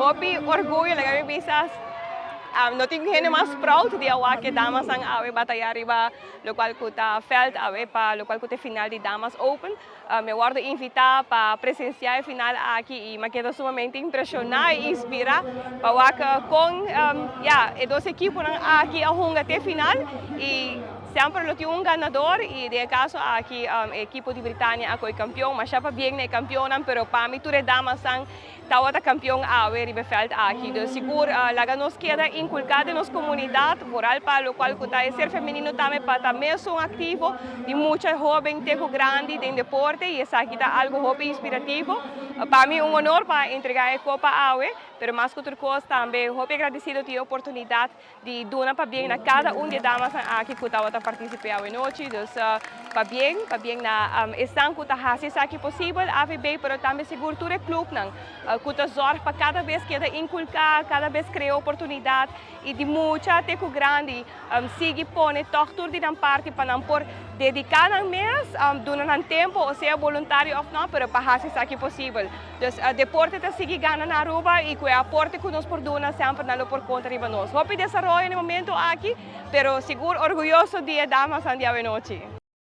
Hopi orguyo, laga mi bisa, no tin hende mas proud di a wak e damas nan awe bataya riba locual cu ta veld awe pa locual cu ta e final di Damas Open. Mi a wordo invita pa presencia e final aki y mi a keda sumamente impresiona y inspira pa wak con ya e dos equiponan aki a hunga te final y semper lo tin un ganador y den e caso aki e equipo di Britania a coy campeon. Masha pabien na e campeonnan, pero pa mi tur e damasnan tawata campeon awe riba e veld aki. Dus sigur laga nos keda inculca den nos comunidad, vooral pa locual cu ta e ser femenino tambe pa ta mesun activo di mucha hoben te cu grandi den deporte y esaki ta algo hopi inspirativo. Pa mi un honor pa entrega e copa awe, pero mas cu tur cos tambe hopi agradecido di e oportunidad di duna pabien na cada un di e damasnan aki cu tawata participe awe nochi. Dus pabien, pabien na esnan cu ta haci esaki posibel, AVB, pero tambe sigur tur e clubnan cu ta zorg pa cada bes keda inculca, cada bes crea oportunidad y di mucha te cu grandi sigui pone toch tur di nan parti pa nan por dedica nan mes, duna nan tempo, o sea boluntario of no, pero pa haci esaki posibel. Dus deporte ta sigui gana na Aruba y cu e aporte cu nos por duna semper nan lo por conta riba nos. Hopi desaroyo na e momento aki, pero sigur orguyoso di e damasnan di awe nochi.